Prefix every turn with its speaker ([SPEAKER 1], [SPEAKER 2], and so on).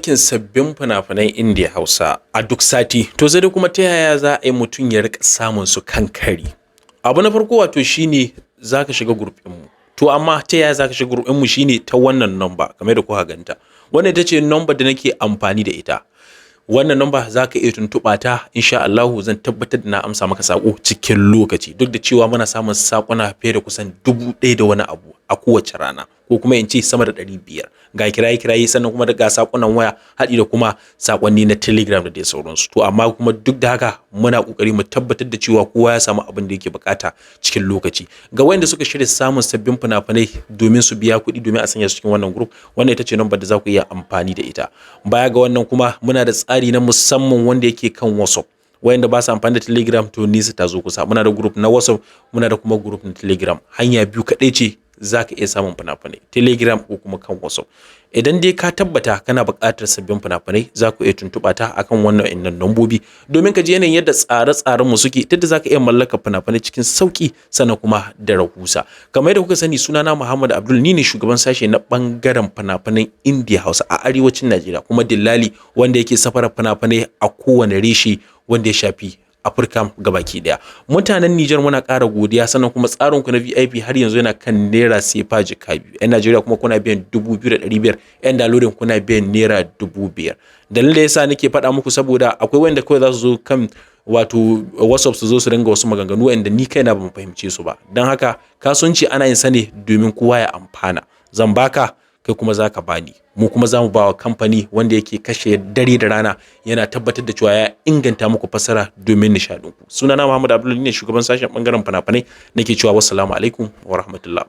[SPEAKER 1] Sakin sabbin fina-finan Indiya Hausa a duk sati. To sai dai kuma ta yaya za a yi mutum ya rika samun su kan kari? Abu na farko wato shine za ka shiga group ɗinmu. To amma ta yaya za ka shiga group ɗinmu shine ta wannan number kamar yadda kuka ganta. Wannan ita ce number da nake amfani da ita. Wannan number za ka iya tuntuɓa ta, insha Allahu zan tabbatar da na amsa maka saƙo cikin lokaci, duk da cewa muna samun saƙuna fiye da kusan 1000 da wani abu a kowace rana, ko kuma in ce sama da 500, ga kiraye kiraye, sannan kuma ga saƙunan waya, haɗi da kuma saƙonni na Telegram da dai sauransu. To amma kuma duk da haka muna ƙoƙari mu tabbatar da cewa kowa ya samu abin da yake buƙata cikin lokaci. Ga wayanda suka shirya samun sabbin fina-finai domin su biya kuɗi domin a sanya su cikin wannan group, wannan ita ce number da za ku iya amfani da ita. Baya ga wannan kuma muna da tsari na musamman wanda yake kan WhatsApp. Wayanda ba su amfani da Telegram, to nisa ta zo kusa. Muna da group na WhatsApp, muna da kuma group na Telegram. Hanya biyu kaɗai ce za ka iya samun fina-finai, Telegram ko kuma kan WhatsApp. Idan dai ka tabbata kana buƙatar sabbin fina-finai, za ku iya tuntuɓa ta akan wannan innan lambobi domin ka ji yanayin yadda tsare-tsaren mu suke, ta za ka iya mallakar fina-finai cikin sauƙi sannan kuma da rahusa. Kamar yadda kuka sani, sunana Muhammad Abdul, ni ne shugaban sashe na ɓangaren fina-finan Indiya Hausa a arewacin Najeriya, kuma dillali wanda yake safarar fina-finai a kowane reshe wanda ya shafi Afirka gabaki daya. Mutanen Nijar, muna ƙara godiya. Sannan kuma tsarin ku na VIP har yanzu yana kan naira sefa 2000. Yan Najeriya kuma kuna biyan 2500, yan dalolin kuna biyan naira 5000. Dalilin da yasa nake faɗa muku, saboda akwai wanda kawai za su zo kan wato WhatsApp su zo su ringa wasu maganganu wanda ni kaina ban fahimce su ba. Don haka kasuwanci ana yin sa ne domin kowa ya amfana. Zan baka, kai kuma za ka bani, mu kuma za mu ba wa kamfani wanda yake kashe dare da rana yana tabbatar da cewa ya inganta muku fasara domin nishaɗinku. Sunana Muhammad Abdullahi, ne shugaban sashen bangaren fina-finai, nake cewa wassalamu alaikum wa rahmatullah.